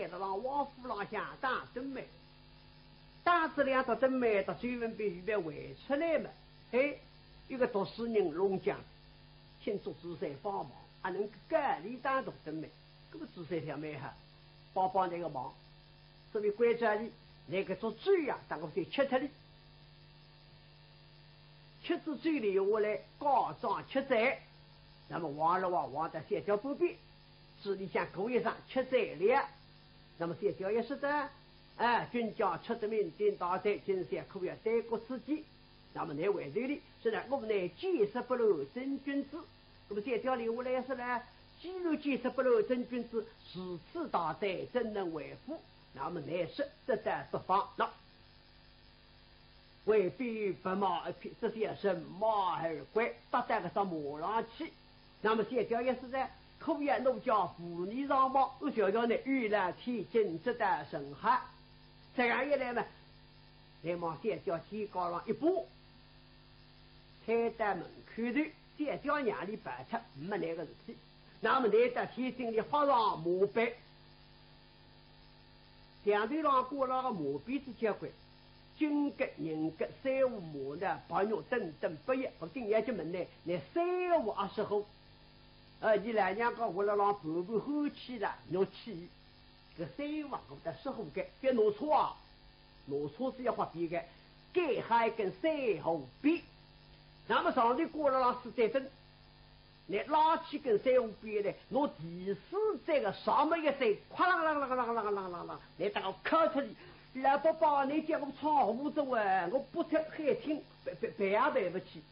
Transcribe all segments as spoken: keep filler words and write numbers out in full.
辣辣王府浪向打灯谜，打仔两只灯谜，到周文宾预备回出来嘛，嘿，一个读书人弄僵，请祝枝山帮忙，阿能够搞俚打大灯谜，搿么祝枝山想蛮好，帮帮倷个忙，所以关照俚，拿搿只酒呀，搭我先吃脱俚。 吃仔酒留下来告状吃罪。那么王六王王到小姐半边，嘴里向过一声吃罪了。那么小姐也说得，哎，君家出得名，顶大罪，今朝可要罪过自己。那么倷回头哩，说呢，我乃见色不露真君子。那么小姐留下来说呢，既然见色不露真君子，如此大罪，怎能回府？那么倷说得得不妨。那 回避白马一匹，这些人马而归，搭到搿只马浪去。那么小姐也是在，可也奴家无力上马，我小姐呢，与了天津这道人海。这样一来嘛，连忙小姐肩胛浪一步，退到门口头，小姐让俚跑脱，没那个事体。那么来到天津里发上马背， 墙头浪挂了个马鞭子交关，金格、银格、珊瑚、玛瑙、白玉等等不一。我今朝去问呢，乃珊瑚二十号。呃，伊老娘讲，我辣浪盘盘欢喜了，侬去。搿珊瑚啊，我得适合个，覅拿错啊，拿错是要发脾气个，该还一根珊瑚鞭。那么上头挂了浪四盏灯， 乃拉起根珊瑚鞭来，拿第四盏个上面一盏，哐啷啷啷啷啷啷啷啷，乃搭我敲脱哩。老伯伯，你叫我闯祸的啊，我不听，还听，赔，赔，赔也赔不起。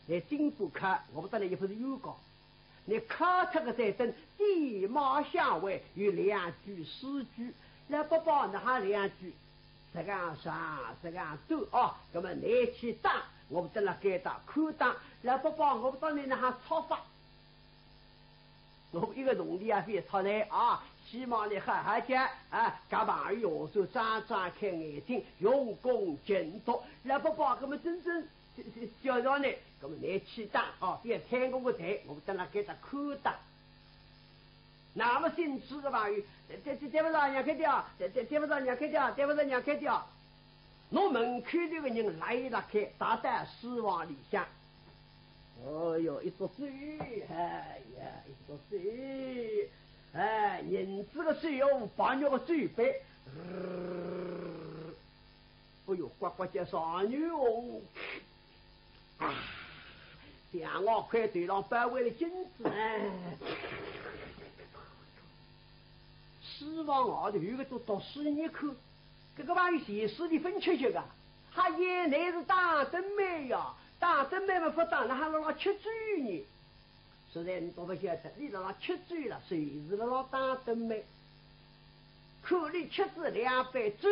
乃金不敲，我不得了，也不是冤枉。乃敲脱个盏灯，电马相会，有两句诗句，老伯伯，哪哈两句？ 实梗长，实梗短哦，那么你去打，我不得了该打，看打。老伯伯，我不得你哪哈抄法？我一个铜钿也覅抄呢啊，希望你好好讲啊，搿朋友说张张开眼睛，用功勤读。老伯伯，那么真正 小，小，小让呢，那么你去打啊，覅推我个队，我不得了该打，看打。那么姓朱个朋友，对，对，对不上娘开掉，对，对，对不上娘开掉，对不上娘开掉。拿门口头个人拉一拉开，踏到书房里向。哦哟，一只手，哎呀，一只手，哎，银子个手哦，白玉个手背，呃 哎哟，呱呱叫上牛哦。啊，像我块头浪包围了金子哎。书房外头有个读书人看，搿个朋友闲书里分吃吃个，哈，也乃是打灯谜呀，打灯谜嘛不打，哪哈辣辣吃酒呢？ 实在倷倒勿晓得，倷辣辣吃酒了，随时辣辣打灯谜。看倷吃仔两杯酒，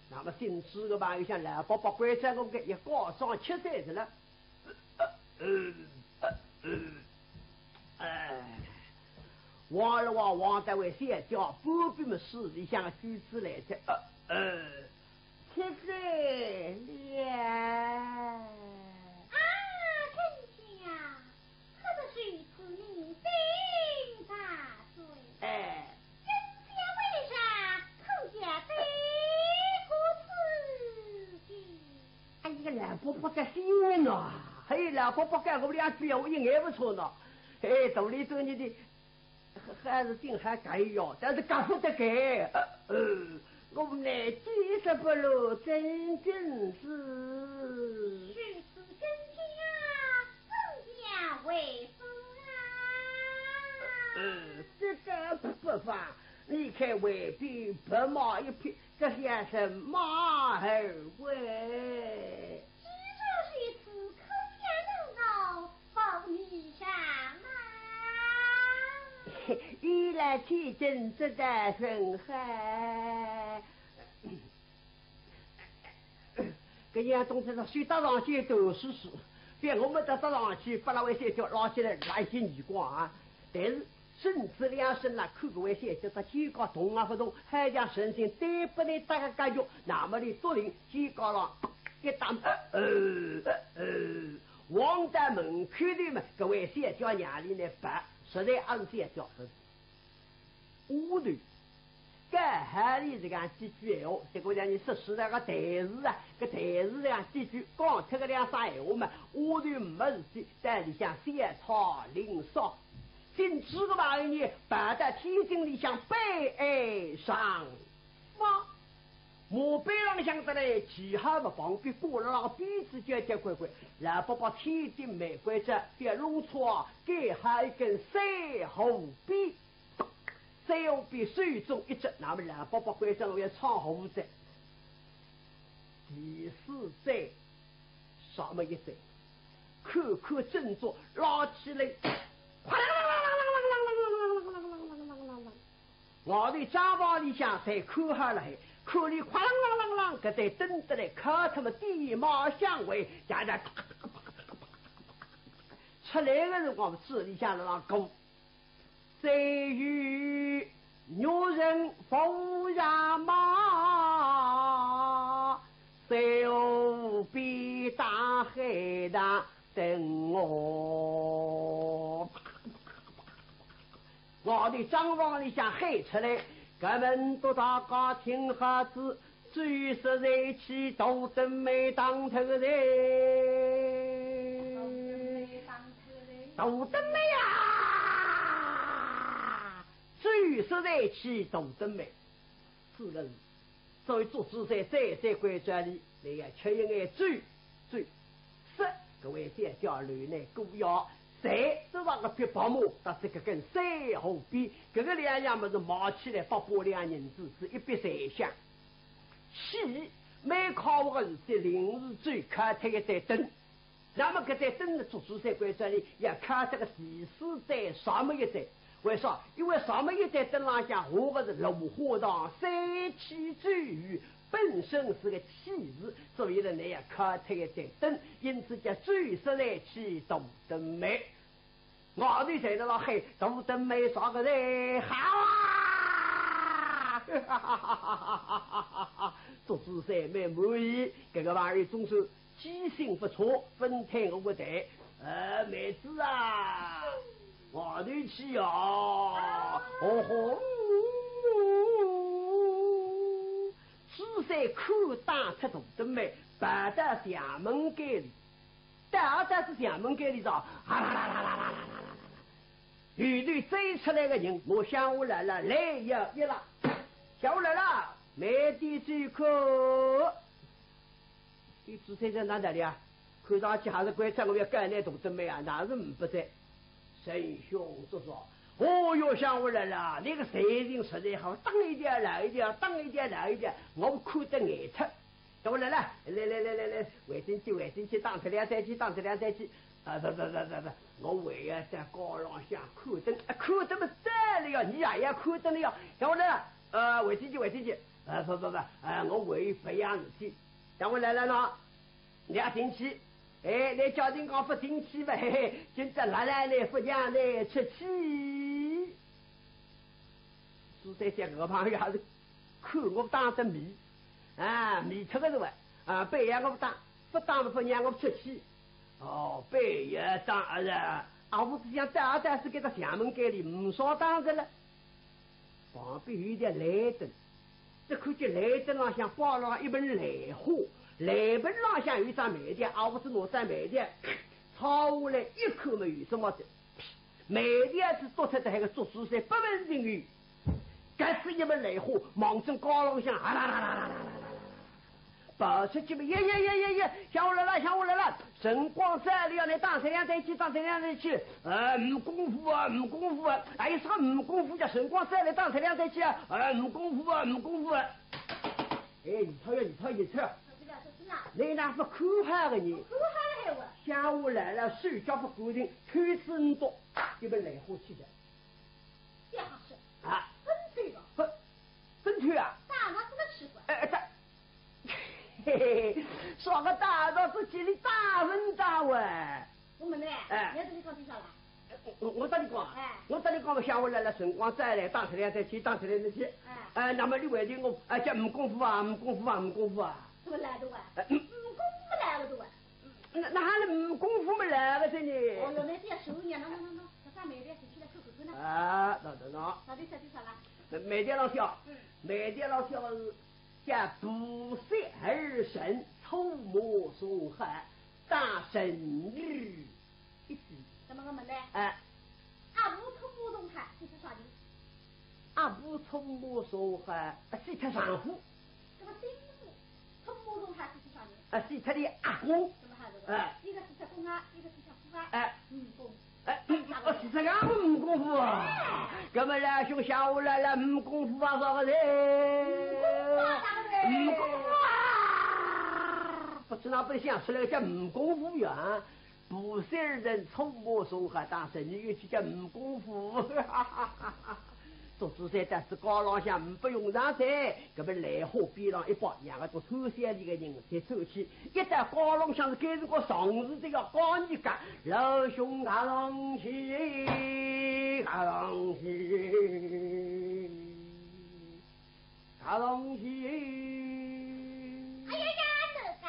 那么姓朱个朋友想老伯伯关照我个，也告状吃醉仔了。哎，王二王王大为小姐，半边么书里向个句子来着。呃，呃， 吃醉了。啊，春姐呀，可是谁知你心大醉？哎。人家为啥口下对过自己？哎，一个老伯伯个心人呐，还有老伯伯个我两句闲话一眼勿错呢。哎，道理做你的 还，还是顶好改哟，但是改不得改。呃，呃，我乃见色不露真君子。如此更加更加为师啊。呃，这个不妨，你看外边白马一匹，这些人马而归。既然如此，可也能够 保你上啊。一来天真这个人嗨。搿样东西是手搭上去都是水，别我们搭搭上去，把那位小姐拉起来，来些耳光啊。但是身子两身了，看搿位小姐，她肩胛动啊不动，好像神经对不得搭个感觉，那么你坐定，肩胛浪一搭，呃，呃，呃， 望到门口头嘛，搿位小姐娘里呢，白，实在俺小姐是丫头，搿还是搿样几句闲话，结果让伊说书那个台词啊，搿台词搿样几句讲脱个两声闲话嘛，我就没事体在里向小吵零烧。进去个嘛，呢，跑到天井里向悲哀伤亡。马背浪向得来，其他个旁边挂了浪鞭子，叫叫快快，老伯伯千叮万关照，覅弄错，该还一根三胡鞭。 三胡鞭手中一执，那么老伯伯关照我要唱胡子。第四节，啥么一节？看看振作，拉起来，哐啷啷啷啷啷啷啷啷啷啷啷啷啷啷啷啷。外头账房里向侪看好了，看里哐啷啷啷啷，搿台灯得来敲脱么电马响尾，哒哒哒哒哒哒哒哒哒。出来个辰光，嘴里向辣浪鼓。 再有女人扶上马，手边打海棠等我。外头账房里向喊出来，搿么笃大家听好仔， 周氏财气大灯谜打脱哉。大灯谜啊！周氏财气大灯谜，是个是。所以祝枝山再三关照俚，俚要吃一眼酒，酒。说，搿位小姐楼内过夜，谁知道个匹白马，搭仔搿根三胡鞭，搿个两样物事买起来八百两银子，是一笔财饷。 气，蛮可恶个事体，临时最敲脱一盏灯。那么搿盏灯呢，祝枝山关照俚要敲脱个第四盏啥么一盏？为啥？因为啥么一盏灯浪向画个是芦花堂三千咒语，本身是个气字，所以呢，俚要敲脱一盏灯，因此叫周氏财气大灯谜。 外头侪辣辣喊，大灯谜啥个哉？好啊！祝枝山蛮满意，搿个朋友总算记性勿错，勿推我个台。呃，妹子啊，外头去啊！哦吼！祝枝山看打脱大灯谜，跑到墙门间里。 到仔墙门间里朝，啊啦啦啦啦啦啦啦啦啦啦，后头追出来个人，拿乡下来了，来要一拉，乡下来了，慢点走开。周枝山哪哼道理啊？看上去还是关照我要告倷大灯谜啊，哪是呒不哉？沈兄叔说，哦哟，乡下来了，倷个才情实在好，打一条来一条，打一条来一条，我看得眼赤。 等我来了，来来来来来，回进去，回进去，打脱两三记，打脱两三记。啊，不不不不不，我还要在街浪向看灯，啊，看灯么得了呀，倷也要看灯了呀。等我来了，呃，回进去，回进去。啊，不不不，啊，我还有别样事体。等我来了呢，倷也进去。哎，倷叫人讲勿进去嘛，嘿嘿，今朝辣辣倷勿让倷出去。 朱三姐搿个朋友也是看我当得迷，啊，迷脱个是吧？啊，板要我打，勿打勿让我出去。哦，板要打啊是，啊，我只想打打是搿只墙门间里，呒啥打着了。旁边有一条烂凳，只看见烂凳浪向摆了一盆兰花，兰盆浪向有一张梅条，啊，我只拿张梅条抄下来一看嘛，有啥么子？ 梅条子剁脱仔，搿个祝枝山不问情由，搿是一盆兰花，望准街浪向，啊啦啦啦啦啦啦啦啦，跑出去嘛，耶耶耶耶耶，乡下来了，乡下来了，辰光早了，要倷打脱两三记，打脱两三记，呃，呒功夫啊，呒功夫啊，哎，啥个呒功夫，叫辰光早了，打脱两三记啊，呃，呒功夫啊，呒功夫啊。哎，你吵呀，你吵，你吵。 倷哪勿看好个呢？看好个闲话。乡下来了，手脚勿干净，推子呒笃，一盆兰花去了。别瞎说。啊？分手吧。分，分手啊？打那是个奇怪。哎，哎，打，嘿嘿嘿，说个打到这里打分打喂。 我问倷，哎。倷要搭俚讲点啥啦？我，我搭俚讲啊，哎。我搭俚讲嘛，乡下来了，辰光早了，打脱两三记，打脱两三记。哎。哎，那么倷回头我，哎，叫呒功夫啊，呒功夫啊，呒功夫啊。什么来的啊？哎，呒，呒功夫么来个的啊？那，那还是呒功夫么来个的呢？哦哟，倷这样说呢，喏，喏，喏，喏，搿张梅条提起来看看看呢。啊，喏，喏，喏。到底说点啥啦？梅条浪向，嗯。梅店老小是叫不学而成，出没从害，打成语一句。怎么个么呢？哎，阿婆出没从害，是啥人？阿婆出没从害，是他丈夫。那么丈夫出没从害是啥人？啊，是他的阿公。怎么还是个？哎，一个是他公啊，一个是他父啊。哎，嗯，公。 哎，哦，是这样，没功夫啊。哎。搿么老兄下午来了，没功夫啊，啥个嘞？没功夫啊，啥个嘞？没功夫啊！不知哪本想出来个叫没功夫呀？不学而成，出没从害，打成语一句叫没功夫。 祝枝山搭仔街浪向呒不用场哉，搿么来河边浪一摆，两个都偷笑里个人才凑起，一到街浪向是该是个上市这个高人家，老兄踏上去，踏上去，踏上去。哎呀呀，老大，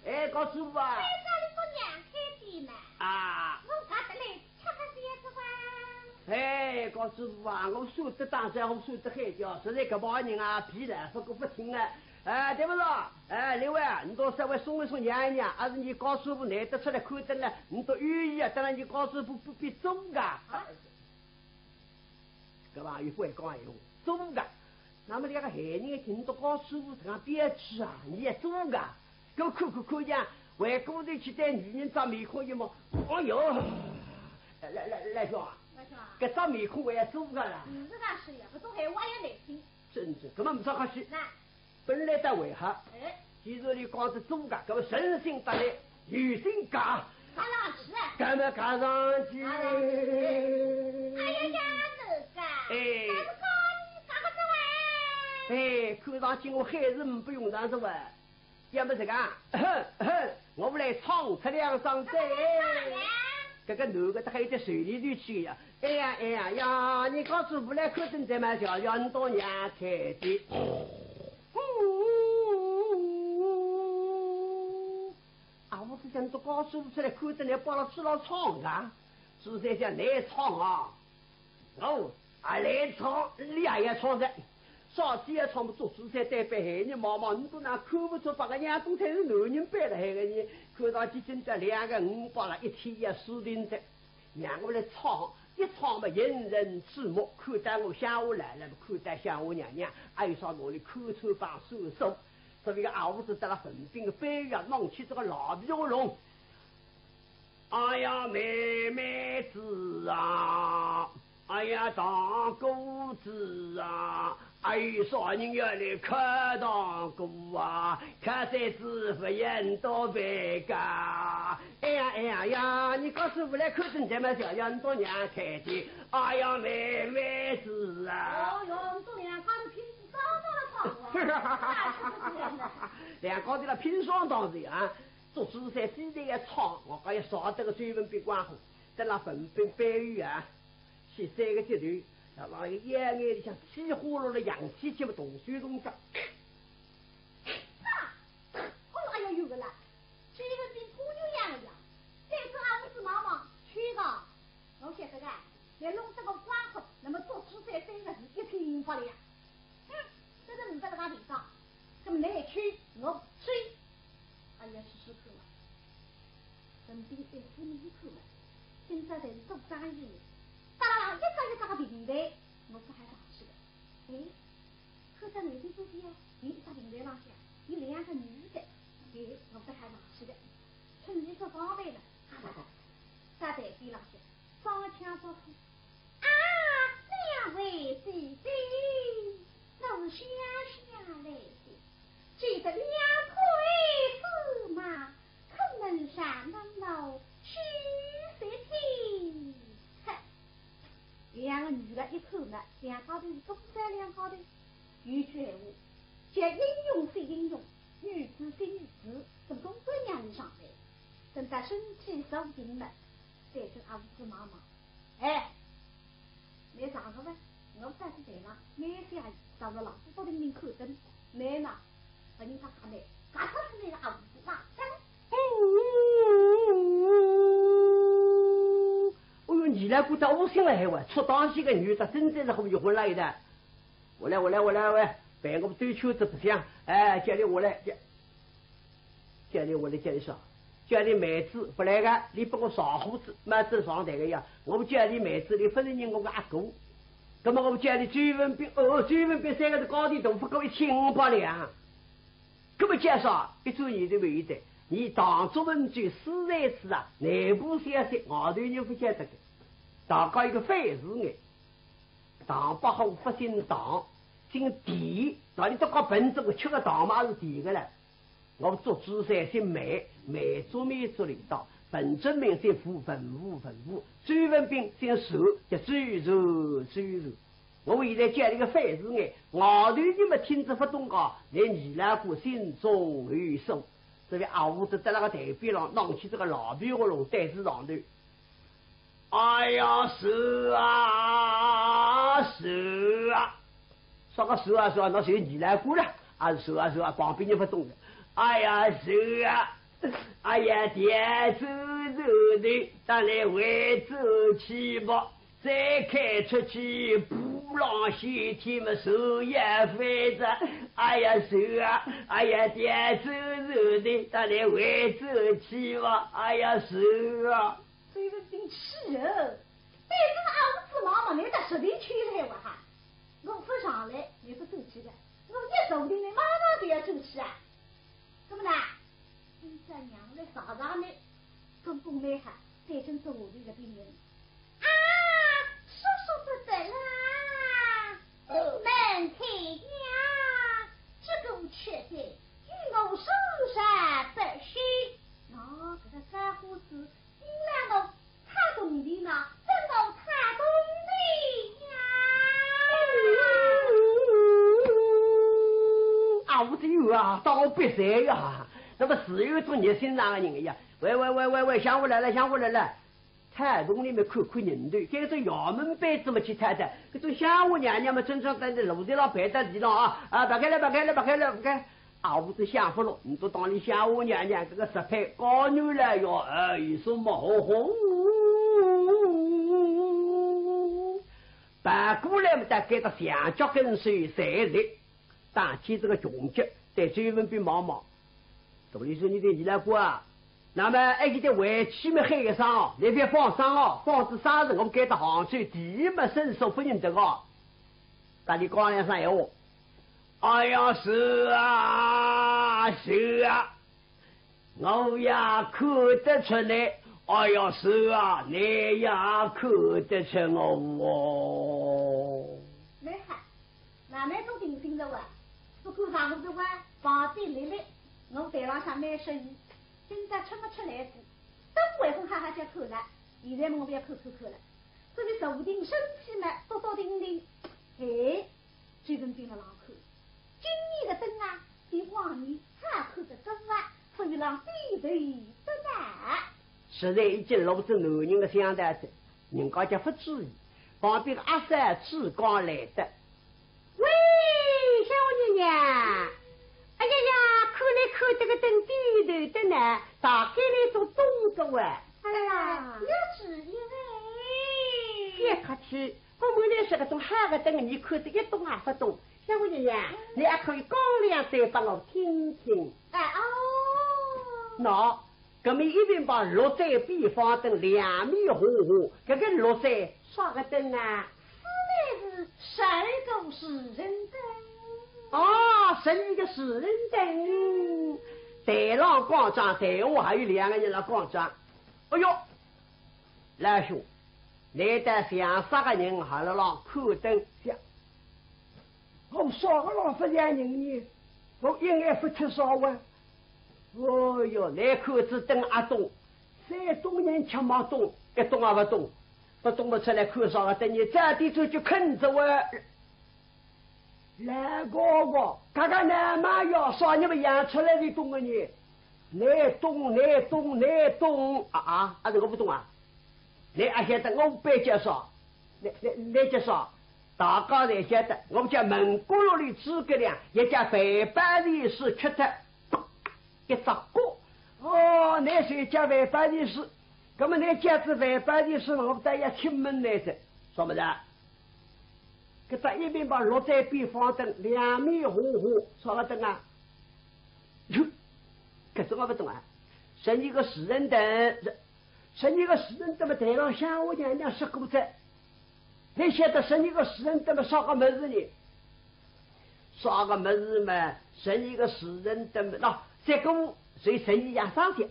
哎，告诉我啊。为啥你不让开的嘛？啊。我搿得来 吃个鞋子哇？哎，告诉我啊，我舍得打算，我舍得喊叫，实在搿帮人啊，皮来不过不听啊。哎，对不啦？哎，另外啊，你到稍微送一送娘一娘，还是你告诉我难得出来看灯了，你到有意啊，当然你告诉我不必做个。啊？搿朋友不会讲闲话，做个。那么两个闲人一听，你到告诉我这样标致啊，你也做个。 搿看看看呀，回过头去对女人张面孔一望，哎哟，来来来，老兄啊，老兄啊。搿张面孔还要做个啦？嗯，是个是呀，搿种闲话也难听。真是，搿么没啥好说。那。本来倒还好，哎。既然你讲是做个，搿么诚心搭来，有心讲。加上去啊。搿么加上去。加上去。哎呀呀，老大，哎。但是讲你讲个啥哎？哎，看上去我还是呒不用场是吧？ 要么这个，哼哼，我们来唱出两声子。搿个男的他还有点水里头去呀，哎呀哎呀呀，你告诉我来看灯在嘛，小小你到娘开的。啊，我是想你都告诉我出来看灯来，把他吃了唱啊，是在想来唱啊。 哦，啊，来唱，你也要唱噻。啥子也唱不出，实在对不起，你妈妈，你都哪看不出，把个娘都才是男人背了海个呢，看上去真的两个五八了，一天也输定的。让我来唱，一唱嘛，引人注目，看到我乡下来了，看到乡下娘娘，还有啥哪里看穿帮手手，这个儿子得了粉饼个背呀，弄起这个老皮龙。 哎呀，妹妹子啊，哎呀，大哥子啊，哎，啥人要来看大哥啊？看谁子不愿多白个。哎呀，哎呀呀，你告诉我来看，正在么小要你到娘开的。哎呀，妹妹子啊。哦哟，你到娘家头拼双档了，大哥啊。那是不是的？两家头了拼双档是啊。 祝枝山非但要唱，我讲要烧得个水分比光火，等了粉饼背后啊，去三个节头，让伊眼眼里向起火了的洋气节么动手动脚。啊！哦哟，哎呀，有个啦，水分比火牛羊一样，再说阿不是忙忙去个。 我晓得个，来弄这个光火，那么祝枝山三个字一拼发了呀。哼，这个你在那个地方，这么来去我去，哎呀，试试看啊。文斌对夫人一看嘛，今朝才是做生意呢，当然一只一只个平台，我不还上去的。哎，看着眼睛这边啊，有一只平台浪向有两个女的，哎，我不还上去的。 趁伊做方便呢，哈哈哈，在台边浪向，双枪招呼。啊，两位姐姐，我是乡下来的，只得两块驸马，可能上门楼去说亲。哼，两个女的一看呢，两家头是东山两家头，有句闲话，叫英雄惜英雄，女子惜女子，搿么公孙娘是上来。 等到身体坐定了，再去阿五子望望。哎，倷上个吧，我到仔台上，倷先上个老师不停停看灯，倷呢，把人家看嘞，嘎嘎是那个阿五子望灯。哦哟，你来过到五星了还哇，出当西个女的，真正是好有混来的。我来，我来，我来，喂。陪我兜圈子白相，哎，叫伊下来，叫，叫伊下来，叫伊啥？叫伊妹子勿来个，伊拨我上胡子，蛮子上台个呀。我叫伊妹子，伊勿承认我个阿哥。葛末我叫伊周文宾，哦，周文宾三个字高低大勿过一千五百两。葛末叫啥？一转念头勿有得，伲唐祝文酒私在此啊，内部消息外头人勿晓得个，大家一个反字眼。 唐伯虎勿姓唐，姓田，道理都讲本子，我吃个糖嘛是甜个了。我祝枝山姓梅，梅竹梅竹里当，本真名姓吴，文武文武，周文宾姓周，叫周周周周。我现在叫伊个反字眼，外头人么听着勿懂个，连二老哥心中有数。所以阿武则在那个台边浪拿起这个老皮喉咙对仔上头。 哎呀，是啊，是啊。啥个是啊，是啊，那是二老哥了。啊，是啊，是啊，旁边人勿懂个。哎呀，是啊。哎呀，天子走的，咱来回走去吧。再开出去，布浪西天么手也飞着。哎呀，是啊。哎呀，天子走的，咱来回走去吧。哎呀，是啊。 周文宾气哦，对这个阿武子忙忙，倷搭实在气来哇哈！我勿上来，倷勿走去个，我一坐定，倷马上就要走去啊！怎么啦？今朝娘来上上来，公公来哈，对准坐下头个病人。啊，说说不得啦，你们看呀，这个吃的与我身上不适。喏，搿个干胡子 今朝我擦动的呢，真我擦动的呀！啊，我这有啊，倒闭塞呀！那么是有一种热心肠的人呀。喂喂喂喂喂，想我来了，想我来了。太动里面看看人头，搿种衙门班子么去太太，搿种乡下娘娘么，真正在那楼台上陪到地上啊，啊，别开了，别开了，别开了，别开。 啊，我这想勿落，你都当你乡下娘娘，搿个实配高原来哟，哎，有什么好红？跑过来么，大概到墙角跟首站立，打起这个穷脚，对周文宾望望。大理说你的二老哥啊，那么哎，你得回去么喊一声哦，你别放生哦，放仔生日，我们该到杭州第一么伸手不认得哦。搭伊讲两声闲话。 哎呀，是啊，是啊，我也看得出来。哎呀，是啊，你也看得出我哦。蛮好，慢慢做定心了哇。不过上头的话，旁边立立，我台浪向蛮适意，今朝吃勿出来子，等会儿哈哈叫看了，现在我也要看看看了。所以坐定身体嘛，笃笃定定。哎， 周文宾辣浪看，今年的灯啊，比往年好看得多啊，所以让点头得来。实在已经露出男人的相道哉，人家叫勿注意，旁边的阿三珠光来的。喂，小娘娘，哎呀呀，看来看这个灯点头得呢，大概来做动作啊。哎呀，有主意嘞。别客气， 我们来说搿种好个灯，你看得一懂也勿懂。小姑娘呀，你还可以讲两句拨我听听。哎哦。喏，搿么一定把绿灯比方灯两面红红，搿个绿灯啥个灯啊？是乃是十二个时辰灯。哦，十二个时辰灯。台浪讲讲，台下还有两个人辣讲讲。哎哟，老兄， 来得像啥个人还辣浪看灯？我啥个浪勿像人呢？我一眼勿出啥啊。哦哟，来看仔灯阿懂，山东人吃毛懂，一懂也勿懂，勿懂勿出来看啥个灯呢？早点转去困着啊。 老哥哥，搿个男嘛要啥人么养出来的懂个呢？你懂，你懂，你懂啊啊！啊，这个勿懂啊？你阿晓得我班叫啥？你你你叫啥？大家侪晓得，我叫蒙古六里诸葛亮，也叫万宝全书吃脱一只角。哦，你是叫万宝全书，那么你叫仔万宝全书，我倒要请问你的，什么人？搿搭一面嘛绿燈边放灯，两面红花，啥个灯啊？哟，搿种我勿懂啊。十二个时辰灯，十二个时辰灯嘛，台浪向我娘娘说过哉。倷晓得十二个时辰灯嘛啥个物事呢？啥个物事嘛？十二个时辰灯嘛，喏，这个是十二样生肖，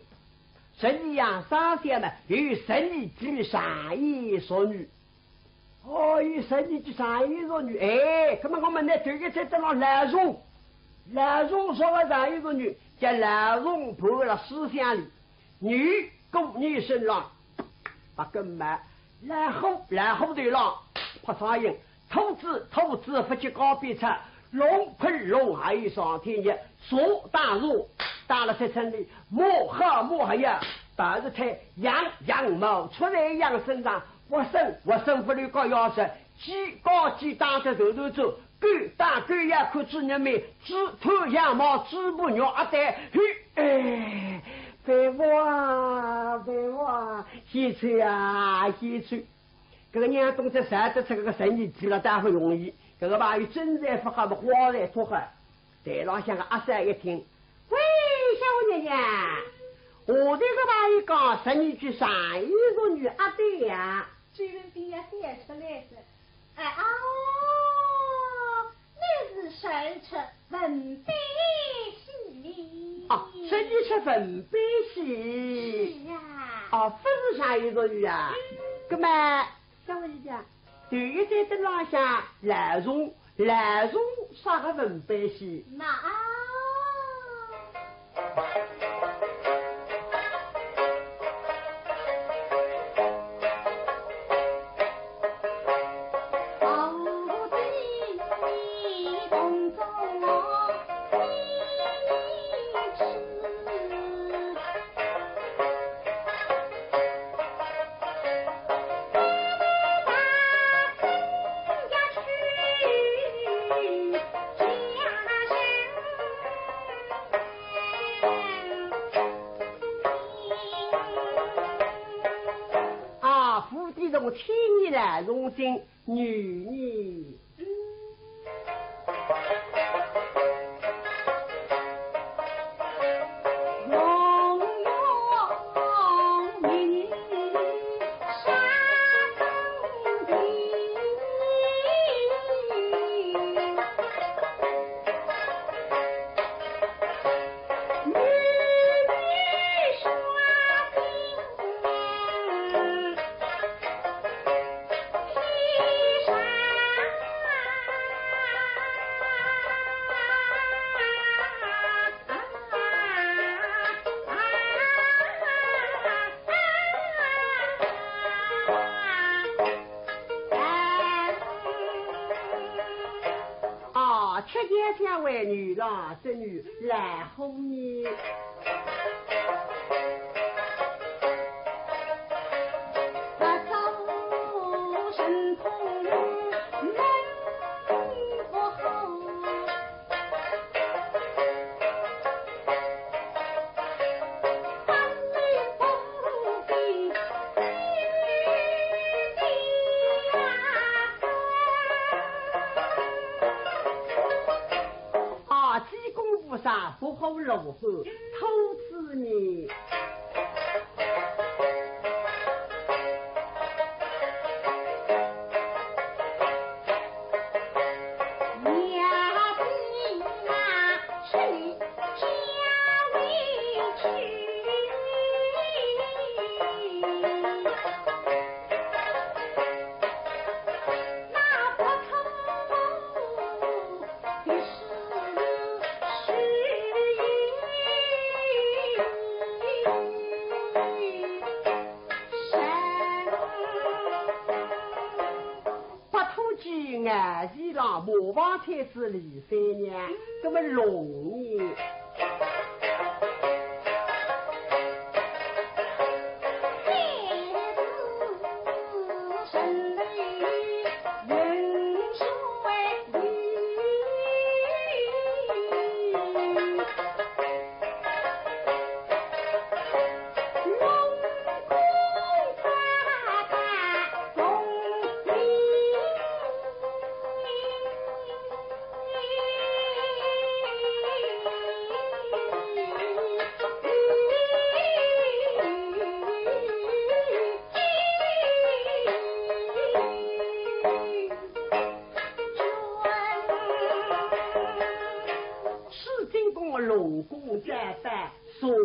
十二样生肖嘛，有十二句常言俗语。 哦，有十二句常言俗语，哎，搿么我们呢，头一天得了老鼠，老鼠说个常言俗语，叫老鼠盘了书香里，牛过牛身浪，八根毛，老虎，老虎头浪，拍苍蝇，兔子，兔子，不去高边出，龙困龙还有上天日，蛇打蛇，打了三层里，马好马还要，但是太羊，羊毛出在羊身上， 活生活生勿留高腰子，鸡高鸡打得头头走，狗打狗要看主人面，猪脱羊毛，猪不肉阿呆，嘿，哎，佩服啊，佩服啊，献丑啊，献丑。搿个娘懂得啥得出搿个神奇技了，倒勿容易。搿个朋友真才勿好，么花来托好。台浪向个阿三一听，喂，小娘娘，我这个朋友讲十二句常言俗语阿对呀？ 周文宾也笑出来哉。哎，哦，乃是神出文本戏哩。哦，神出文本戏。是啊。哦，勿是常言俗语啊？嗯。搿么，小文讲，头一天登浪向老鼠，老鼠啥个文本戏？那啊。 啊，无地从天而来，从今女女。 啊，吃点香味女郎这女来哄你。 啊，济公菩萨不好路虎，兔子呢？ 八兔记，俺是让模仿太子李三娘，这么容易。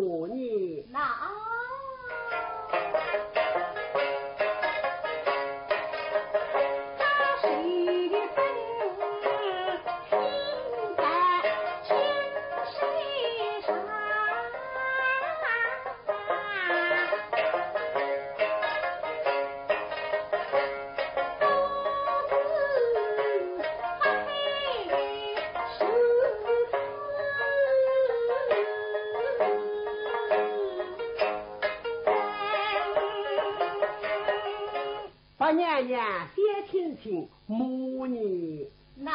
我呢？那八娘娘，小青青，母女。那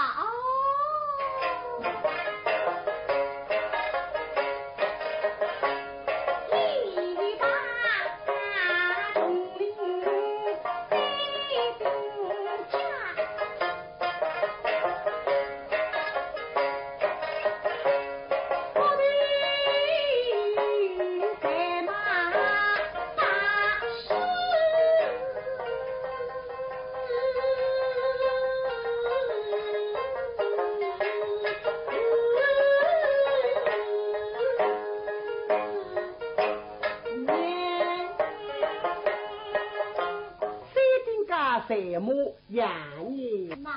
三顶家在母养你。那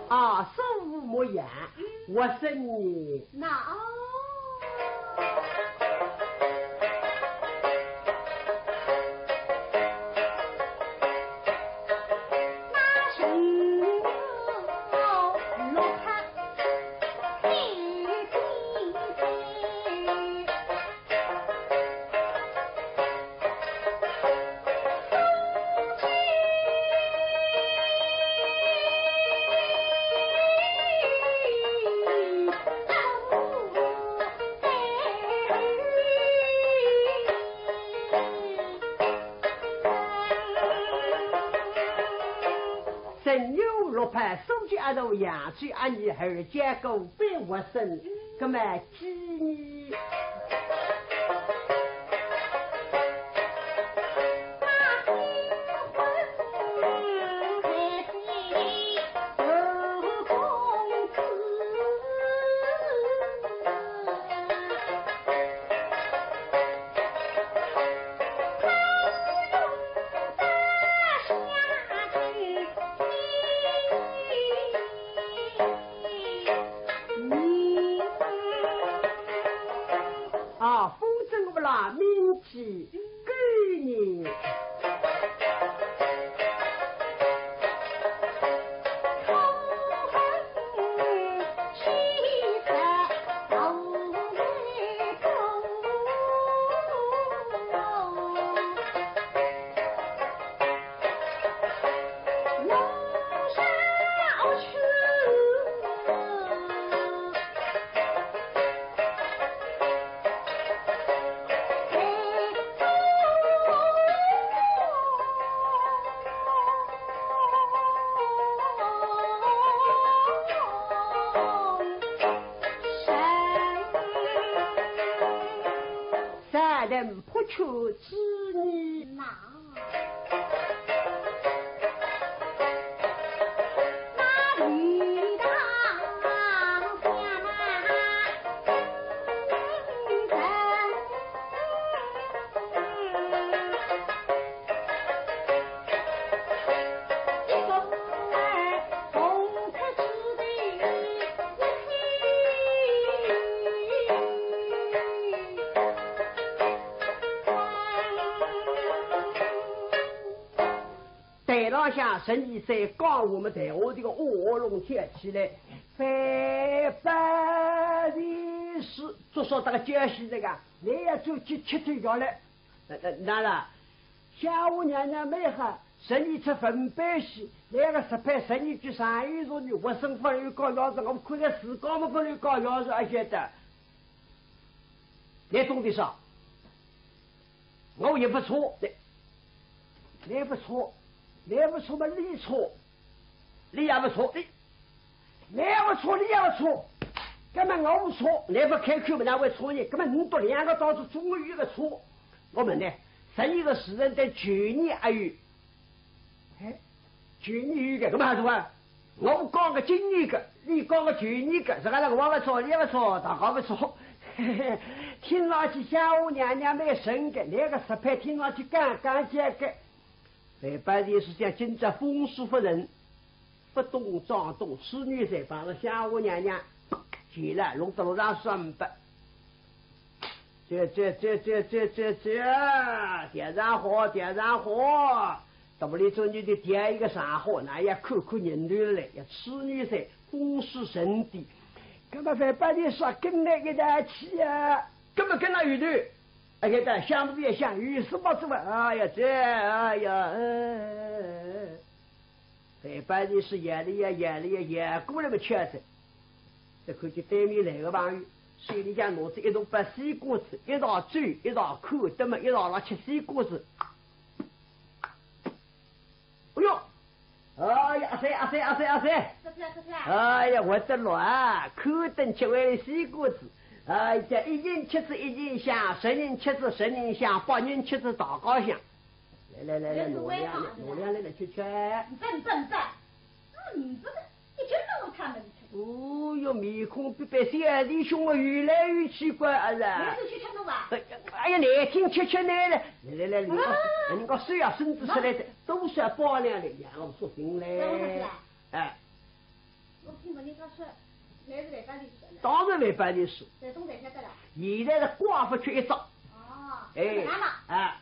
啊，生父莫言，我生你。那曾有六派书记阿头扬州阿二，而且个被活生，葛么几年？啊，风筝勿拉民气，狗人。山人破却之泥。台浪向十二岁讲我们台下这个乌龙跳起来，翻八的是做啥大个叫戏这个，你也就去吃退掉了。那那那了，下午娘娘没喝，十二吃粉白戏，那个十拍十二句上一座女，我生活里搞要子，我看在自家么可能搞要子，而且的，你懂得啥？ 我也不错的。倷勿错，倷勿错嘛，倷错，倷也勿错，倷，倷勿错，倷也勿错，搿么我勿错，倷勿开口么，哪会错呢？搿么倷笃两个当中总有一个错。我问倷，十二个时辰对九年还有，哎，九年有个，搿么还是啊？我讲个今年个，倷讲个九年个，实梗是我勿错，倷勿错，大家勿错。听上去香火娘娘蛮神个，倷个实配听上去刚刚结个。 万般是想今朝风水勿顺，勿懂装懂，处女座碰着香火娘娘，急了，弄得路上算不。这这这这这这这，点上火，点上火，到屋里中间的点一个上火，那也看看人头来，要处女座风水神的，那么万般是说跟了一道去啊，根本跟了一头。 哎呀，想不也想，有什么做啊？哎呀，这，哎呀，哎，万般是摇了呀，摇了呀，摇过来么吃着。再看见对面来个朋友，手里向拿着一大把西瓜子，一道走，一道看，那么一道辣吃西瓜子。 哎哟，哎呀，阿三，阿三，阿三，阿三！哎呀，我的卵，看等吃完西瓜子，哎呀，一人吃仔一人香，十人吃仔十人香，百人吃仔大家香。来来来来，拿两粒，拿两粒来吃吃。你这，你这，你这，啊，你这个，你这个，一点都不看门的。 哦哟，面孔比别小弟兄么越来越奇怪啊啦！哎呀，难听吃吃难了。来来来，人家，人家手啊伸仔出来的，多少包两粒，让我说进来。哎，我听人家说，来是万般是。当然万般是。现在是光勿缺一只。哦，哎，啊，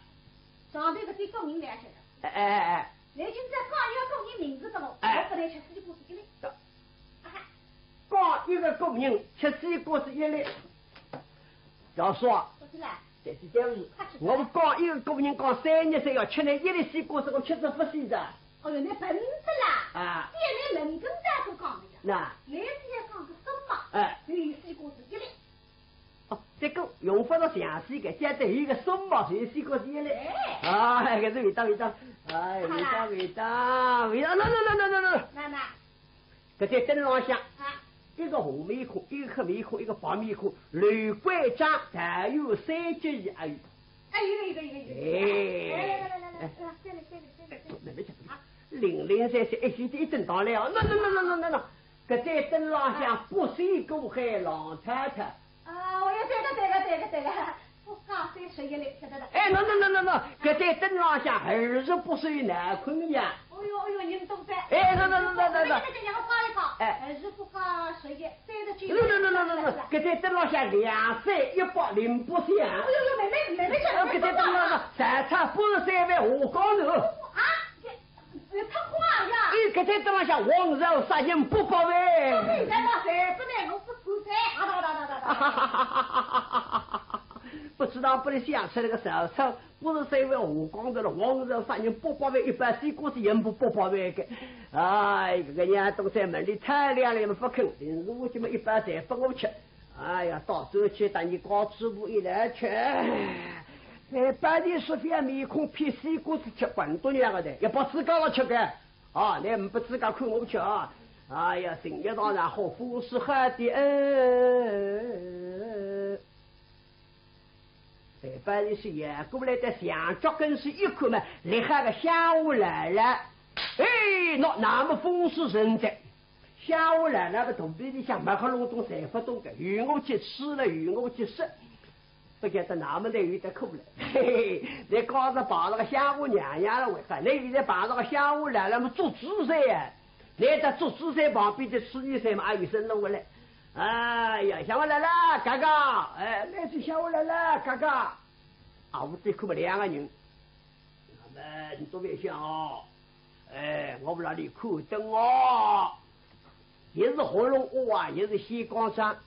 上头个最高人来晓得。哎哎哎。 来，今朝讲一个个人名字个咯，哎，我勿来吃西瓜子一粒。讲一个个人吃西瓜子一粒。要说啊，不是啦，这是这样子，我们讲一个个人讲三日三夜吃那一粒西瓜子，我吃仔勿死的。哦哟，那笨得啦！啊，店里门口在说讲的呀。那，你是要讲个什么？哎，一粒西瓜子一粒。 哦，这个用法倒详细个，现在有一个什么，所以西瓜子一粒。哎，搿是味道，味道，哎，味道，味道，味道，喏喏喏喏喏喏。妈妈，搿台灯浪向，啊，一个红面孔，一个黑面孔，一个白面孔，刘关张大有三结义而已。哎，有个，有个，有个，有个。哎，来来来来来，哎，来，来来来来来，慢慢吃。啊，零零散散，一记头一顿到来哦，喏喏喏喏喏喏。 搿台灯浪向八仙过海浪淘淘。啊，我要对个，对个，对个，对个，不讲三十一嘞，晓得的。哎，喏喏喏喏喏，搿台灯浪向二十八岁闹坤呀。哦哟，哦哟，人多噻。哎，喏喏喏喏喏喏。搿个让我讲一讲，哎，二十八加十一，三十九。喏喏喏喏喏喏，搿台灯浪向两三一百零八相。哦哟哟，慢慢，慢慢吃，哦，搿台灯浪向，财产八十三万下江南。啊，这 你太坏呀！哎，搿台灯浪向王朝杀人八百万。不明白嘛，谁不明白？我不存在。啊哒哒哒哒哒。不知道拨伊想出来个曹操，八十三万下江南了，王朝杀人八百万，一包西瓜子也没八百万个。哎，搿个娘东山门里太亮了，也勿肯，临时我就么一包侪拨我吃。 哎呀，到转去等伊搞主婆一来吃，哎，半天说覅面孔，骗西瓜子吃，滚多娘个的，也拨自家了吃个，啊，你们不自家看我吃啊！哎呀，心一荡然后风势好的，嗯。哎，半天是也过来的，想脚跟是一看嘛，厉害个香火来了，哎，喏，那么风势人在。 香火来了个肚皮里向没好弄懂，侪勿懂个，由我去吃了，由我去吃。不晓得哪么的有点苦了。嘿嘿，你刚才碰着个香火娘娘了，为啥？你现在碰着个香火来了么，做主噻呀。你在做主噻，旁边的处女座嘛，也有声音了嘞。哎呀，香火来了，嘎嘎！哎，那是香火来了，嘎嘎！啊，我对看么两个人。 那么你都别想哦，哎，我不让你看灯哦，也是喉咙恶啊，也是西光山。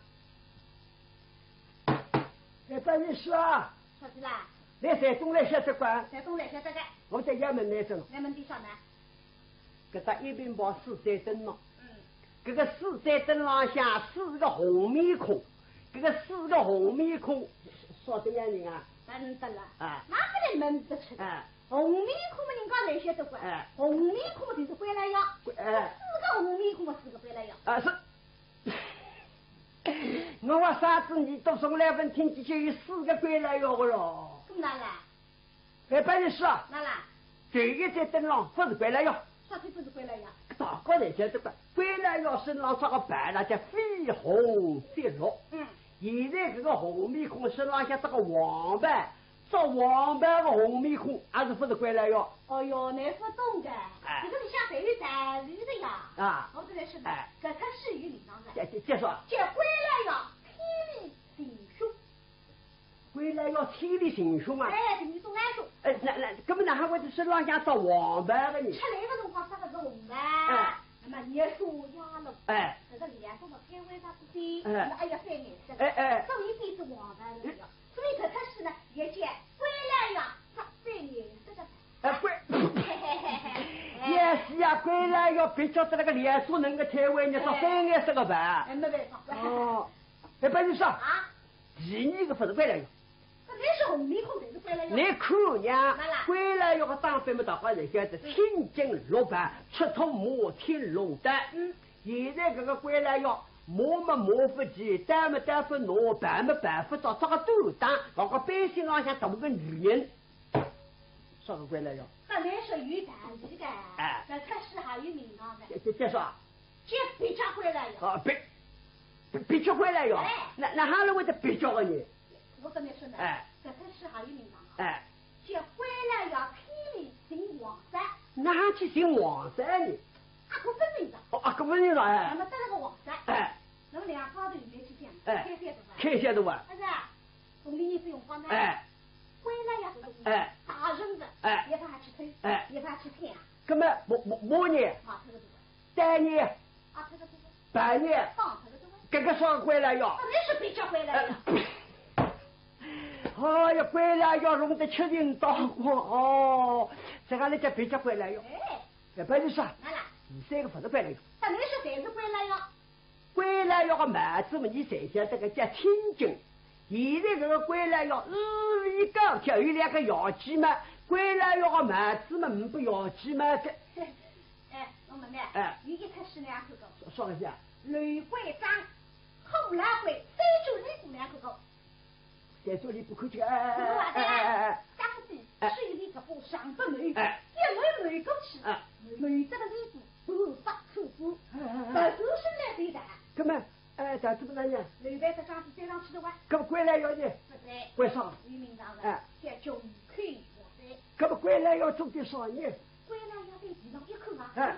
哎，张女士啊，啥事啦？来山东来晓得个？山东来晓得个。我在衙门来着呢。衙门里啥呢？搿搭一并跑四盏灯笼。嗯。 搿个四盏灯浪向四个红面孔，搿个四个红面孔啥个样人啊？认得了。啊。哪个人认得出来？啊。红面孔嘛，人家来晓得个。哎。红面孔就是关老爷。关，哎。四个红面孔嘛，四个关老爷。啊，是。我话啥子，你都从来没听见就有四个关老爷个咯？搿么哪啦？哎，白日说啊，哪啦？第一只灯笼勿是关老爷。啥体勿是关老爷？大家侪晓得个，关老爷身浪着个袍啦，叫绯红色绿。嗯。现在搿个红面孔身浪向着个黄袍， 着黄袍个红面孔，还是勿是关老爷？哦哟，难勿懂个，哎。搿个里向侪有道理个呀。啊。我跟侬说呢，哎。搿个是有名堂个。介，介，介绍。叫关老爷天理行凶。关老爷天理行凶啊？哎，天理行凶。哎，那，那，搿么哪哈会得身浪向着黄袍个呢？出来个辰光着个是红袍，哎。那么也是压了。哎。搿个两个嘛，开玩笑之间，哎。那么哎呀，翻颜色了。哎，哎。所以变成黄袍了呀。 所以搿出书呢，也叫关老爷着三颜色个。哎，关，也是呀，关老爷蹩脚得来个脸色能够开胃，你着三颜色个吧？哎，没办法。哦，哎，白日说啊。啊？第二个勿是关老爷。搿侪是红面孔，侪是关老爷。你看呀，哪啦？关老爷个打扮么，大家侪晓得，青金绿袍，赤兔马，青龙带。嗯。 现在搿个关老爷，马么马勿骑，刀么刀勿拿，袍么袍勿着，着个短打，搞个背心浪向大个女人，啥个关老爷？本来是有道理个，哎。搿出书还有名堂个。介，介，介绍啊？叫蹩脚关老爷。啊，蹩，蹩，蹩脚关老爷？哎。哪，哪哈来会得蹩脚个呢？ 我跟侬说呢，哎。搿出书还有名堂啊，哎。叫关老爷天理寻黄色。哪哈去寻黄色呢？阿哥勿认得。哦，阿哥勿认得，哎。那么得了个黄色，哎。那么两家头里面去讲，哎。开销的吧？开销的吧？是啊，从里面是用光的，哎。关老爷搿个，哎。大人的，哎。也勿好去偷，哎。也勿好去抢。搿么，我，我，我呢？啊，这个，这个。 单呢？啊，这个，这个。白呢？放这个，这个。搿个啥个关老爷？啊，那是蹩脚关老爷。哎呀，关老爷弄得吃惊到我哦，这个人叫蹩脚关老爷。哎。要不然就是啊，哪啦？第三个勿是关老爷。啊，那是谁是关老爷？关老爷个帽子嘛，你侪晓得个叫青金。现在搿个关老爷日夜高挑，有两个牙齿嘛，关老爷个帽子嘛，呒不牙齿嘛，搿 哎，我问侬，哎。有一出书侬看过？啥，啥个书啊？刘关张、虎牢关、三脚李广侬看过？三脚李广看见，哎，哎，哎，哎，哎，哎。张飞手里搿把长柄矛，哎。一矛矛过去，哎。矛搿个李广头发刺刺，哎，哎，哎。头伸来对的。搿么，哎，搿怎么办呢？刘备搭张飞追上去的哇。搿么关老爷呢？勿对。为啥？有名堂的，哎。叫穷寇莫追。搿么关老爷做点啥呢？ 关老爷对地上一看啊，哎。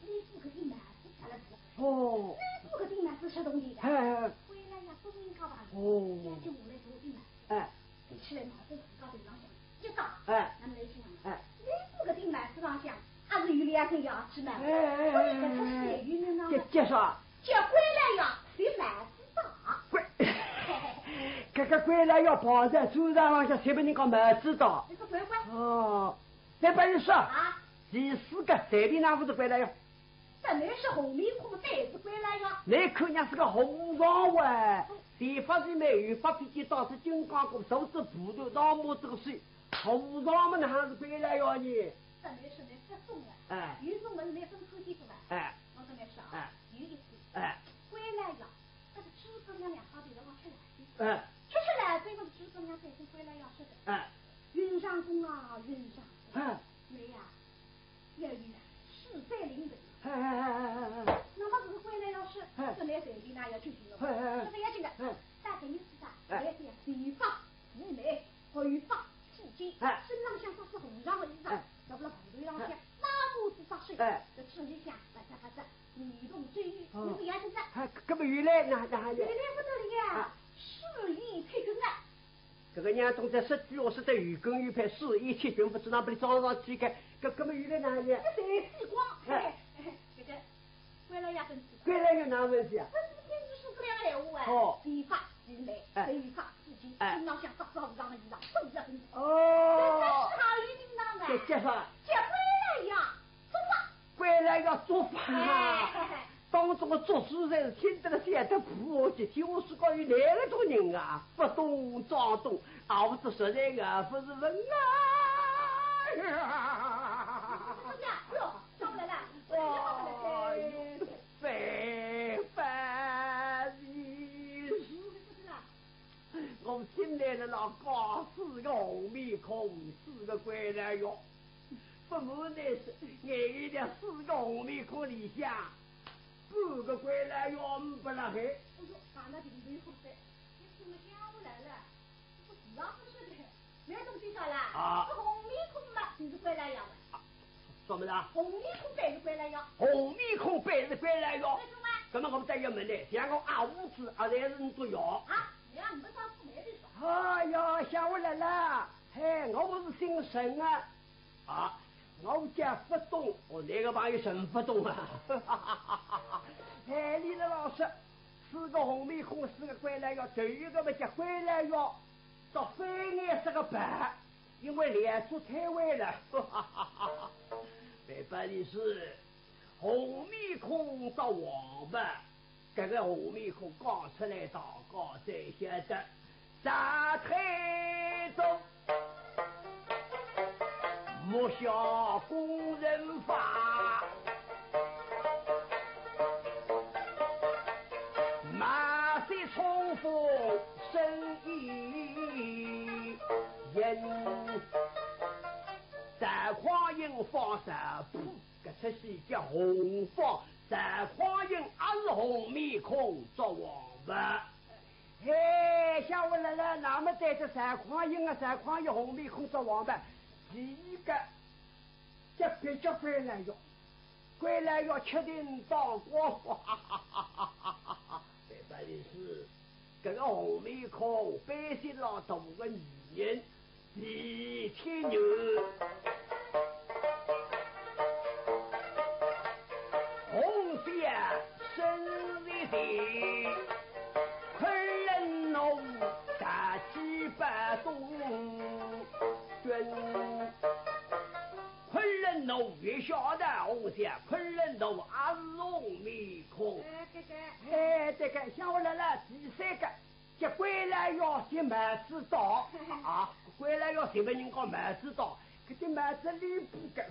李广搿顶帽子脱了脱了。哦。李广搿顶帽子是铜钿的。哎，哎，哎。关老爷不应该吧？哦。要紧下来做顶帽子。哎。提起来帽子自家头浪向一戴，哎。那么来想啊，哎。李广搿顶帽子浪向还是有两根牙齿呢。哎，哎，哎，所以搿出书也有名堂的。介，介绍啊？叫关老爷寻帽子戴。关，搿个关老爷跑在战场浪向，侪拨人家帽子戴。搿个关关。哦。 再拨侬说，啊？第四个，随便哪勿是关老爷？搿能是红面孔，侪是关老爷。侬看人家是个和尚喂，前发是没有发脾气，倒是金刚功，手执蒲团，上马走水，和尚么哪哈是关老爷呢？搿能是侬说中了，哎。有种物事侬分出去个嘛。哎。我跟侬说啊，哎。有一次，哎。关老爷 搿个诸葛亮两家头辣浪吃老酒，哎。吃吃老酒，搿个诸葛亮对关老爷说的，哎。云长公啊，云长公，哎。侬呀，要有势在临头。哎，哎，哎。那么搿个关老爷说，哎。搿来随便哪要救救我，哎，哎，哎。搿个要紧的，哎。大概意思啊，哎。来点头发齐眉，头发披肩，哎。身浪向着是红长的衣裳，哎。搿个头浪向，哎。那帽子扎水，哎。搿手里向，嘎吱嘎吱， 移动周围，哦。侬勿要紧张。哎，搿么后来哪，哪哈呢？后来勿得了呀，啊。事业七军啊。搿个娘懂得说句闲话，说得有根有派，事业七军，勿知哪能拨伊装上去个，搿，搿么后来哪哈呢？搿才死光，哎。哎，哎，搿个关老爷本事。关老爷哪能本事啊？搿是天地说搿两个闲话啊。哦。头发齐眉，哎。头发披肩，哎。身浪向着着红长的衣裳，都是本事。哦。搿个是好有名堂的。介，介绍啊？介绍关老爷。 关老爷做法，哎。当中个做书人听得了笑得不下去，听我说讲有哪个种人啊，不懂装懂，熬得实在啊，不是人啊。那搞四个红面孔，四个关老爷，不瞒你说，眼前的四个红面孔里向，半个关老爷没不辣海。哎呦，讲到这个没好哉，你怎么讲不来了？我自家不晓得，没东西啥啦？啊。这红面孔嘛，就是关老爷嘛。啊，什么的？红面孔背是关老爷。红面孔背是关老爷。为什么？那么我再要问你，像我阿五子，阿才是你做爷？啊，你啊，你们当初没的说。哎呀，想我来了，嘿，我不是姓沈啊。啊，我叫不懂，我那个朋友沈不懂啊。哎，李老师，四个红面孔，四个关老爷，头一个嘛叫关老爷，到翻眼色个白，因为脸色太歪了。没办的事，红面孔到黄白，这个红面孔讲出来，大家才晓得。啥态度？ 目下工人法，马色冲锋生意人，赵匡胤放啥布，搿出戏叫红方，赵匡胤也是红面孔做王八。 嘿，想我来了，那么对着赵匡胤啊，赵匡胤红面孔做王八，第一个，这别叫关老爷，关老爷吃定当官。没办的事，这个红面孔，百姓老大个女人， 李天元，红霞生日的，昆仑奴大气八冬君，昆仑奴也晓得红霞，昆仑奴也是红面孔。哎，这个。哎，这个，想我来了，第三个。 这关老爷戴帽子到啊，关老爷戴么人家帽子到，搿顶帽子里不够。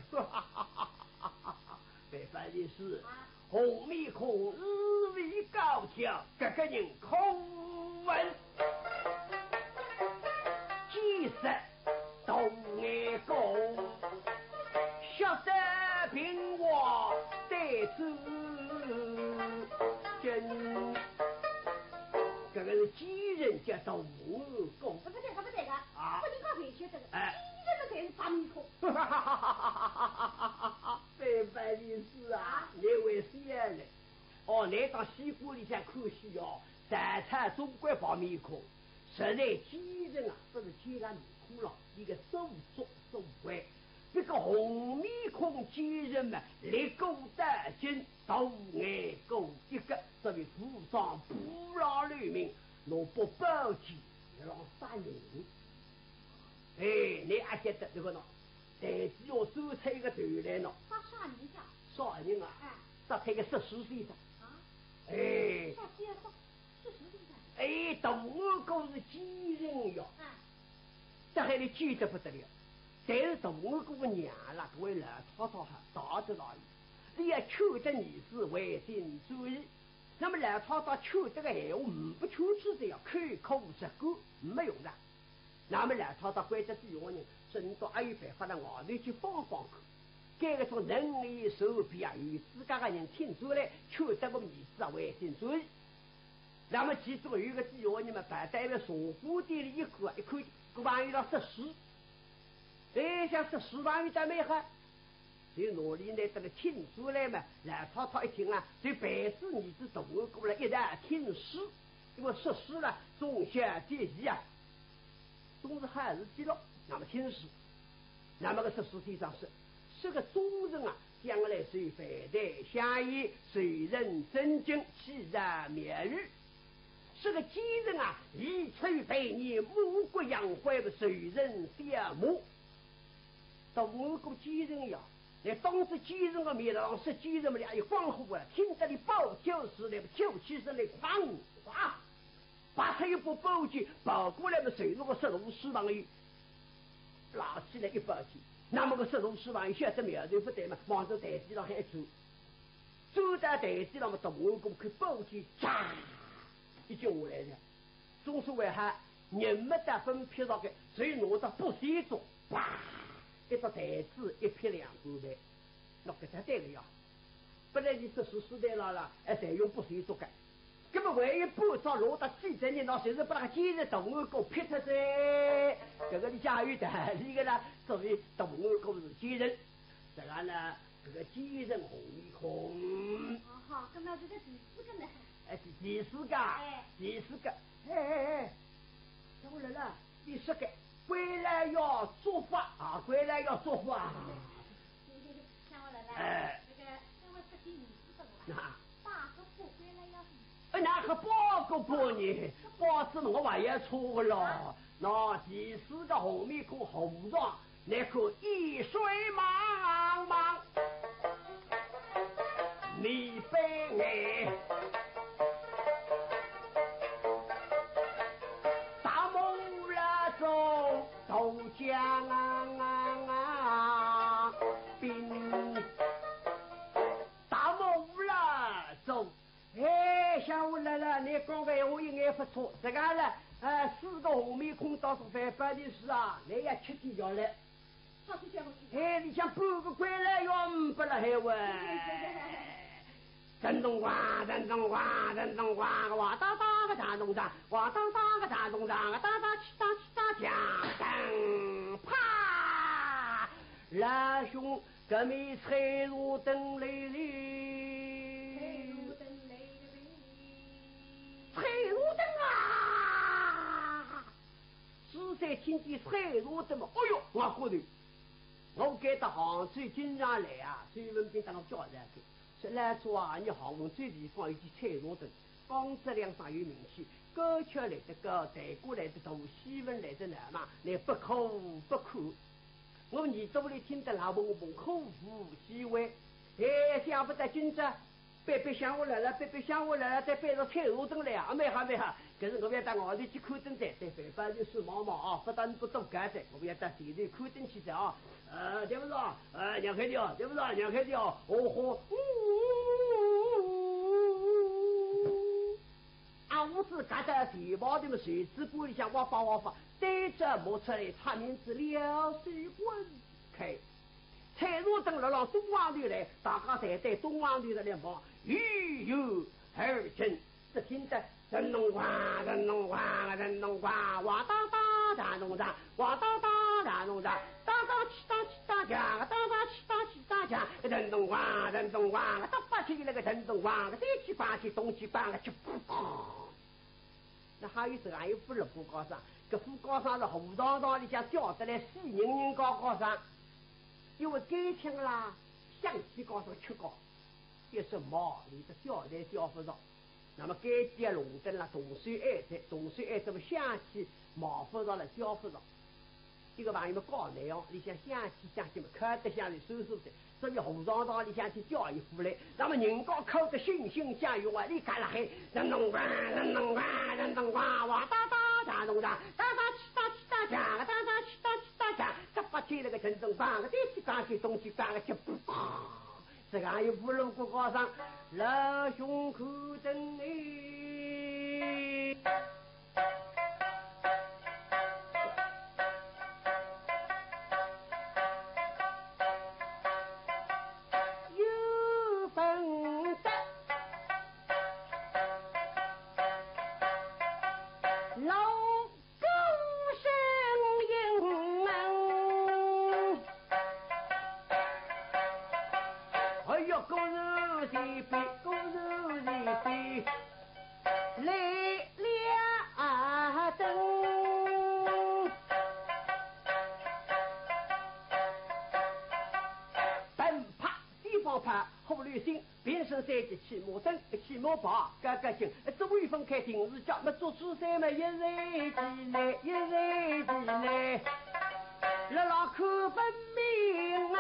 没办的事，啊。红面孔，地位高挑，搿个人可恨。见识 大眼高，晓得平话对主君。搿个是奸人叫大眼高。啊，不对，啊，不对个，啊。不能讲回去这个，哎。奸人嘛才是白面孔。没办的事啊，啊。你会死嘞。哦，你到西瓜里向看戏哦，在场总归白面孔。 实在奸人啊，不是奸人面孔了，一个手足所为。这个红面孔奸人嘛，立过大金，大眼高一个，这位武装不老流民，拿把宝剑要杀人。哎，你阿晓得这个呢？台子要走出一个头来呢。杀啥人家？杀人啊？哎。杀脱一个说书先生。啊？哎。啥介绍？ 是什么地方？哎，大眼高是奸人哟。啊。这还能奸得不得了。但是大眼高个娘啦，搿位老太太哈，大得来，伊要劝得儿子回心转意。那么老太太劝这个闲话，呒不劝出这样，口口实干，没用的。那么老太太关照底下人，说你倒阿有办法到外头去放放看。该个种能力手笔啊，有资格个人听出来，劝得我儿子啊，回心转意。 那么其中有一个底下人嘛，跑到一个茶馆店里一看啊，一看，搿朋友辣说书。哎，想说书朋友倒蛮好，就拿俚拿得来请出来嘛。老太太一听啊，就陪仔儿子大眼高了一道听书，因为说书了，忠孝节义啊，总是好事体咯。那么听书，那么个说书先生说，说个忠臣啊， 将来受万代香烟，受人尊敬，喜上眉宇。说个奸人啊，一出于百年，五谷养灰，受人笑骂。大眼高奸人呀，倷当仔奸人个面浪说奸人么，倷也有光火啊，听得俚暴跳如雷，跳起身来，哐，哗，拔出一把宝剑，跑过来么，就是个说书朋友，拿起来一宝剑。那么个说书朋友晓得苗头不对嘛，望仔台子浪向一走。 走到台子浪么，大眼高看宝剑，嚓，一记下来了。总是为啥？人没得分别着个，所以拿只八仙桌，啪，一只台子，一撇两半爿，拿搿只对个呀。本来伊是四四台了啦，哎，侪用八仙桌个。葛末万一半只落得几十年，那就是拨那个奸人大頷哥撇脱哉。搿个里向还有道理个啦，所以大頷哥是奸人。实梗呢，搿个奸人红面孔。哦，好，葛末搿个第四个呢？哎，第，第四个，哎。第四个，哎，哎，哎，小老了，第四个，关老爷做法啊，关老爷做法啊。 像我来了，哎。搿个，搿个是第二次的了。啊。八个八关老爷。哎，哪个八个八呢？八字我还要错个咯。啊。那第四个红面孔和尚，乃个一水茫茫，你悲哀。大幕拉走， 都江啊，兵，大幕拉走。哎，小老了，你讲个闲话一眼勿错，实梗了，呃，四个红面孔倒是万般的事啊，你也吃点药了。哎，你像半个关老爷勿了海喂。 震咚咣，震咚咣，震咚咣，哇哒哒个震咚当，哇哒哒个震咚当，哒哒起哒起哒锵，噔，啪！老兄，搿面彩霞灯来哩。彩霞灯来了。彩霞灯啊！ 仔细听见彩霞灯么，哎哟，我觉着，我搿搭杭州经常来啊，周文宾搭我介绍个，说老早啊，伲杭州地方有只彩霞灯，江浙两省有名气，歌曲来得高，弹鼓来得大，戏文来得闹猛，乃不可不看。我耳朵里听得老蓬蓬，可无机会。哎，想不到今朝 别别想我来了，别别想我来了，再背着彩霞灯来啊，蛮好蛮好。可是我要到外头去看灯哉，在饭包里是忙忙啊，不但不多干哉，我要到前头看灯去哉啊。呃，对不住啊，呃，让开点啊，对不住啊，让开点啊，哦吼，啊，我是夹到地包的么，谁知玻璃下哇吧哇吧，对着摸出来，擦面子了，水滚开。 彩霞灯辣辣东方头来，大家侪对东方头来望，一远而近，只听得震咚咣，震咚咣，震咚咣，哇哒哒震咚当，哇哒哒震咚当，哒哒起哒起哒锵，哒哒起哒起哒锵，震咚咣，震咚咣，哒吧起来个震咚咣，个天起刮起，东起刮个，去噗噗。 那还有实梗一副老古高僧，搿副高僧是和尚堂里向叫得来死人人高高僧，因为该腔啦，想起高僧吃高，一说毛里的叫来叫勿着。那么该点弄得了动手爱在，动手爱这么想起毛勿着了叫勿着。 一个朋友么讲呢哦，里向想起想起么，看得像是叔叔的，所以和尚堂里向去叫一副来，那么人家看得欣欣向荣啊，你看了嘿，人动哇，人动哇，人动哇，哇哒哒，人动哒，哒哒起哒起哒锵，哒哒起哒起哒锵，这八天那个人动哇，个天起嘎起，东起嘎个，就不。 实梗一副老古高僧，老兄看灯哎。有份得老 高声应门。哎呀，果然是比，果然是比，来了啊灯。奔跑地方跑，后流星。 平生三句起码灯，起码跑，高高兴，只为分开定时叫，么做主宰么一日起来，一日起来，辣辣看分明。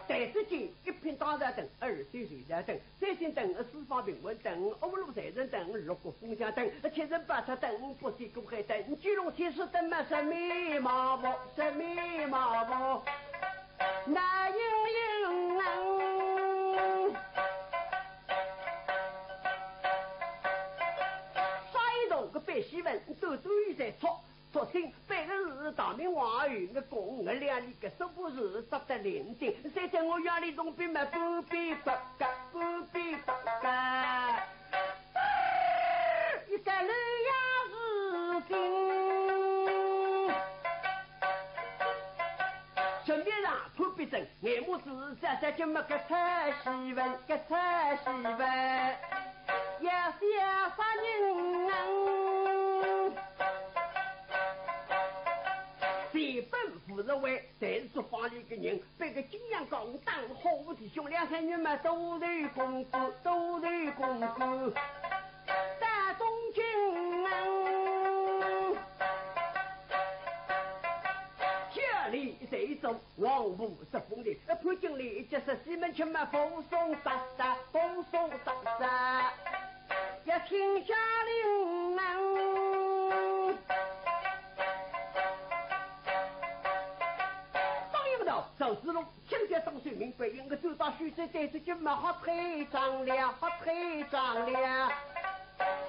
但是今一品当朝灯，二品水朝灯， 三星灯，四方平稳灯，五路财神灯，六国封相灯，七星宝塔灯，八星过海灯，九龙天师灯嘛，什么嘛不，什么嘛不，那应应啊。背诗文，短短一首，作兴背个是大明王后，我讲我两里个说不是扎得灵精，现在我要你总兵嘛，不必不干，不必不干。一个雷呀是金。正面上潘必正，眼目是在在这么个蔡希文，个蔡希文，要写啥人啊？这本不是为，但是说法里个人，被个景阳冈打好弟兄两三人嘛，都得功夫，都得功夫。 大中军啊，千里随从，王母十凤的，呃，潘金莲一只是西门庆嘛，武松打打，武松打打，要听下令啊。方应道赵子龙。 现在当时明白，应该走到许州，但是就没好推张了，好推张了，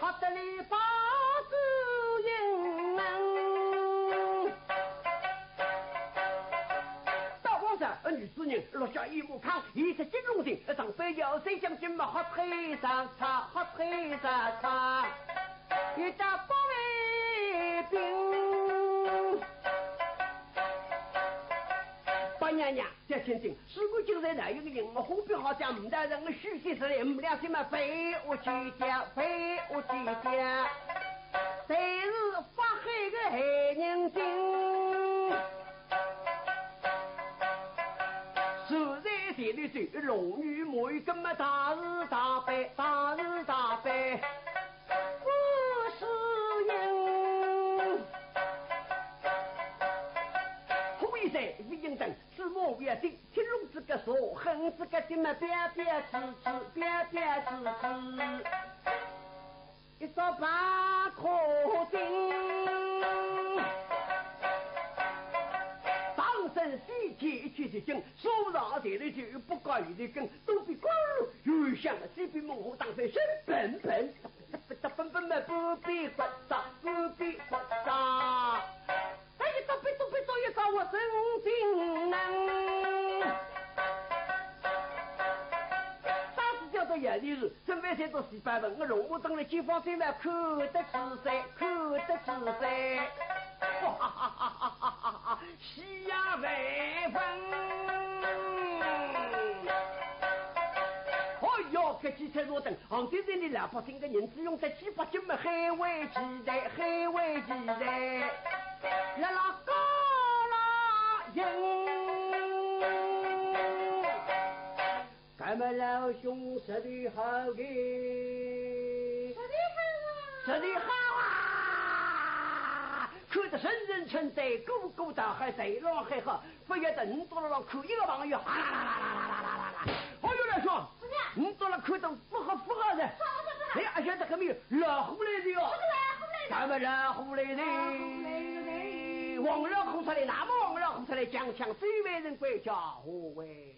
好得你把主人啊。到晚上，呃，女主人落下一木炕，一只金龙井，上边要谁将军嘛，好推张他，好推张他。 一打八万兵。八娘娘，小千金，如果今日哪有个人，我何必好像五大人的虚实之类，五两心嘛，被我去掉，被我去掉，谁是发黑的害人精？ 虽然前头走，龙女妹根么大是大悲，大是大悲，不是人。后一代不应等，是我也定，听龙这个说，恨这个定么，别别吱吱，别别吱吱。 一只白骨精。当身西天一去是经，手上提了就不高一的根，都比高了，又像西边猛虎当飞，身本本，本本本本不比不打，不比不打。 哎，一个别走，别走，一个我真精能。啥子叫做眼力是？准备才做四百文，我龙母等了解放军来看得仔细，看得仔细。哈哈哈哈哈哈！喜呀万分。哦哟，搿几天我等 杭州城里老百姓个银子用得几百斤么，海外期待，海外期待，啦啦嘎啦音。搿么老兄说得好个，说得好啊，说得好啊，看得人人称赞，个个大喊，谁老喊好。 不要等你到了看一个朋友，哈啦啦啦啦啦啦啦啦啦。哦哟，老兄，是的。你到了看到不合不合的。好，好，好。哎，阿晓得搿面有老虎来的哟。是的，老虎来的。那么老虎来的，老虎来的。黄老虎出来，那么黄老虎出来，讲讲最为人关照，何为？